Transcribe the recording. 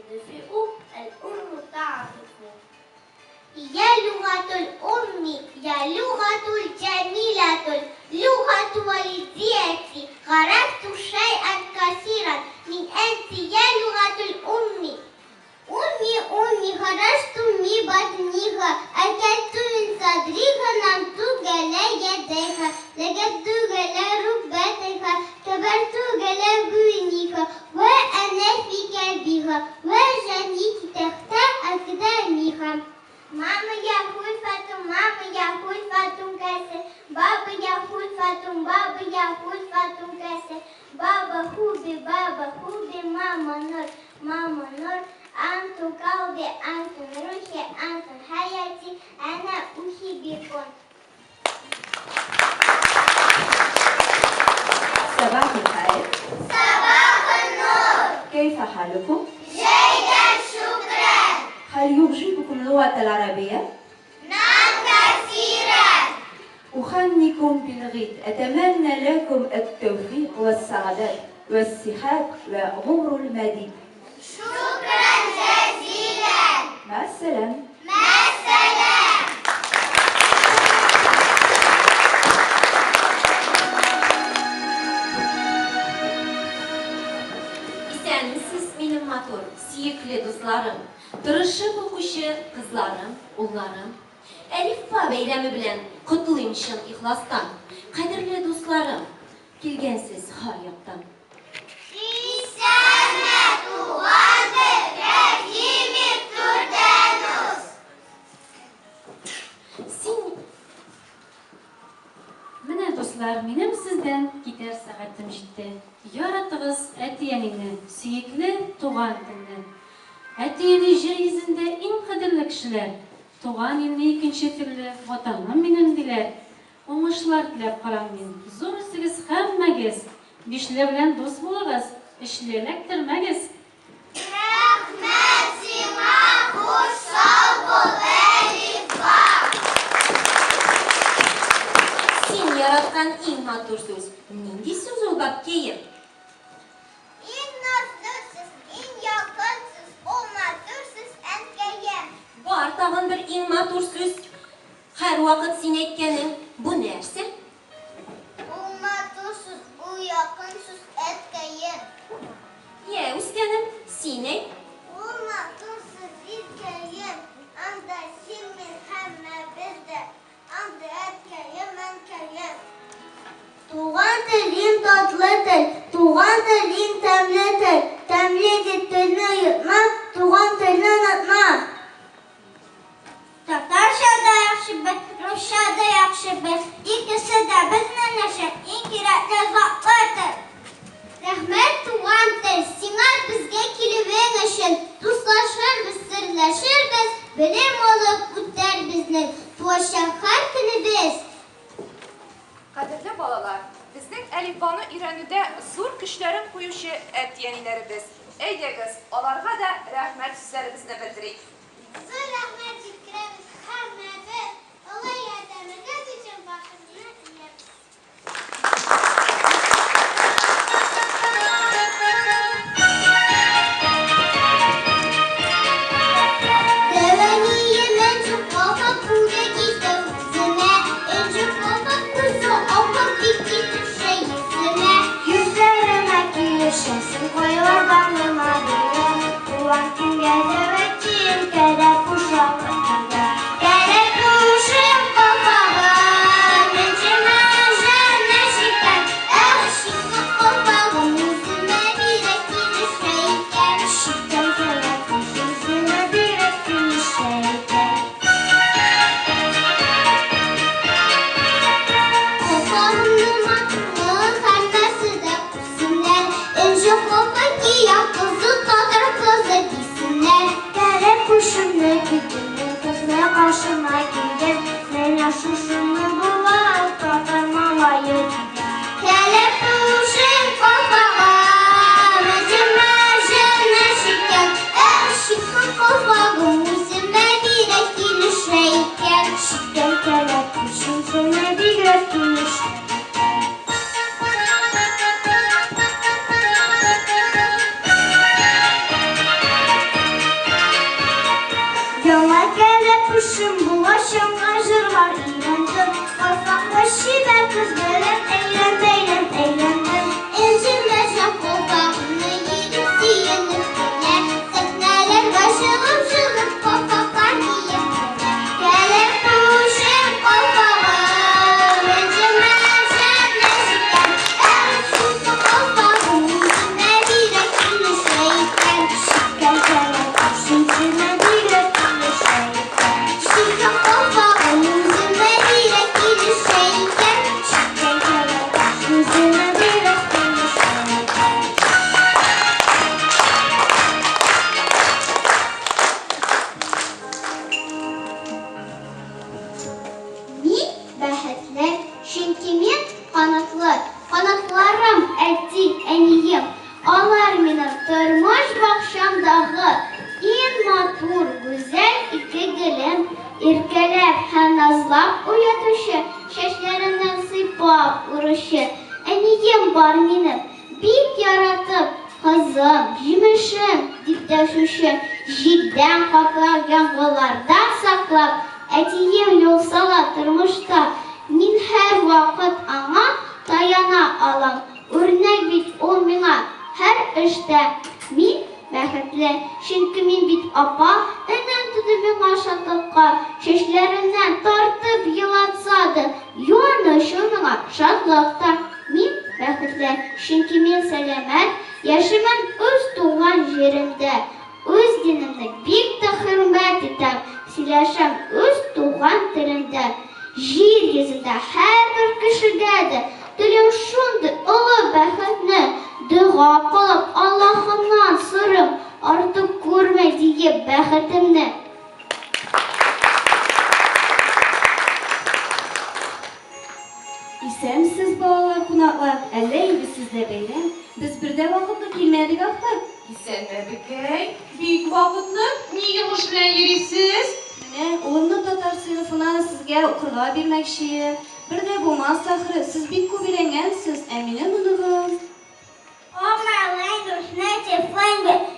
تدفئ، الأم تعطف. يا لغة الأم، يا لغة الجميلة، لغة والديتي، غرست شيئا كثيرا من أنت يا لغة الأم. أمي أمي خرجت من بطنها، أكلت من صدرها، نمت على يديها، لقدت على ركبتها، كبرت على بنيها، وأنا في قلبها، وجنيت تحت أقدامها. Мама я хульфатум, мама я хульфатум касе, баба я хульфатум, баба я хульфатум касе, баба хуби, баба хуби, мама нор, мама нор, анту калби, анту рухи, анту хаяти, ана ухибикон. صباح الخير. صباح النور. كيف حالكم؟ جيدا شكرا. هل يعجبكم اللغة العربية؟ نعم كثيرا. أهنيكم بالغيد، أتمنى لكم التوفيق والسعادة والصحة وعمر المديد. شكرا جزيلا. مع السلامة. مع السلامة. Исәнмесез, минем матур, сөекле дусларым, тырышып укучы кызларым, улларым. Әлифба бәйрәме белән котлыйм чын ихластан. Кадерле дусларым, килгәнсез һәр яктан. Исәнме, туган тел, рәхим ит түрдән уз. Син Менә, дуслар, минем сездән китәр сәгатем җитте. Яратыгыз әти-әнине, сөекле туган телне. Әти-әни җир йөзендә иң кадерле кешеләр. Туган илне икенче төрле ватаным минем диләр. Уңышлар теләп калам мин. Зур үсегез һәммәгез. Бишле белән дус булыгыз, өчле эләктермәгез. Рәхмәт сиңа, хуш, сау бул, Әлифба. Син яраткан иң матур сүз. Нинди сүз ул, бабкәем? Иң назлы сүз, иң якын сүз, ул матур сүз, әнкәем. Бар тагын бер иң матур сүз. Һәрвакыт син әйткәнең бу нәрсә? Ул матур сүз, ул якын сүз, әткәем. Йә, үскәнем, син әйт. Ул матур сүз, иркәем. Анда син, мин һәммәбез дә. Анда әткәем, әнкәем. Туган тел иң татлы тел, туган тел иң тәмле тел. Тәмле дип телне йотма, туган телне онытма. Татарча да яхшы бер, русча да яхшы бер. Икесе дә безнең өчен иң кирәкле затлар тел. Рәхмәт, туган тел, сиңа безгә килүең өчен. Дуслашырбыз, серләшербез, белем алып үтәр безнең туачак һәр көнебез. Кадерле балалар, безнең әлифбаны өйрәнүдә зур көчләрен куючы әти-әниләребез. Әйдәгез, аларга да рәхмәт сүзләребезне белдерик. Зур рәхмәт җиткерәбез һәммәбез. Олы ярдәмегез өчен башыбызны иябез. Дәвәнием энҗе калфак бүләк итә үзенә. Энҗе калфак күзе ап-ак бик килешә йөзенә. Йөзләремә килешәсең, кайлардан гына беләм. Туган көнгә дәвәтием, кәрәпуш алып килгән. Кәрәпуш Кәләпүшем булачаңа җырлар өйрәндем. Калфаклы чибәр кыз белән әйлән-бәйлән әйләндем. Энҗе-мәрҗән калфакны егет сөенеп кенә, Сәхнәләргә чыгып-чыгып калфаклар киеп менә. Кәләпүшем калфагым, энҗе-мәрҗән нәзекән, Ә шушы калфагым үземә бигрәк килешә икән. Чиккән кәләпүшем үземә бигрәк килешә икән. Чиккән калфагым үземә бигрәк килешә икән. Чиккән кәләпүшем үземә бигрәк килешә икән. Мин бәхетле, чөнки мин канатлы. Канатларым әти, әнием. Алар минем тормыш бакчамдагы иң матур, гүзәл ике гөлем. Иркәләп һәм назлап уятучы, чәчләремнән сыйпап уручы әнием бар минем. Бик яратып, кызым, җимешем, дип дәшүче, җилдән каплап, яңгырлардан саклап, әтием юл сала тормышта. Мин һәрвакыт аңа таяна алам. Үрнәк бит ул миңа һәр эштә. Мин бәхетле, чөнки мин бит апа, энем туды миңа шатлыкка. Чәчләремнән тартып елатса да, юаныч ул миңа, шатлык та. Мин бәхетле, чөнки мин сәламәт, яшимен үз туган җиремдә. Үз динемне бик тә хөрмәт итәм, сөйләшәм үз туган телемдә. Җир йөзендә һәрбер кешегә дә телим шундый олы бәхетне. Дога кылып Аллаһымнан сорыйм, артык күрмә диеп бәхетемне. Исәнмесез, балалар, кунаклар! Әллә инде сездә бәйрәм? Без бер дә вакытлы килмәдек ахыр. Исәнме, әбекәй! Бик вакытлы, ни йомыш белән йөрисез? Менә, улымны татар сыйныфына сезгә укырга бирмәкчеем. Бер дә булмас ахры, сез бик күп өйрәнгәнсез, ә минем оныгым. All my language, native language.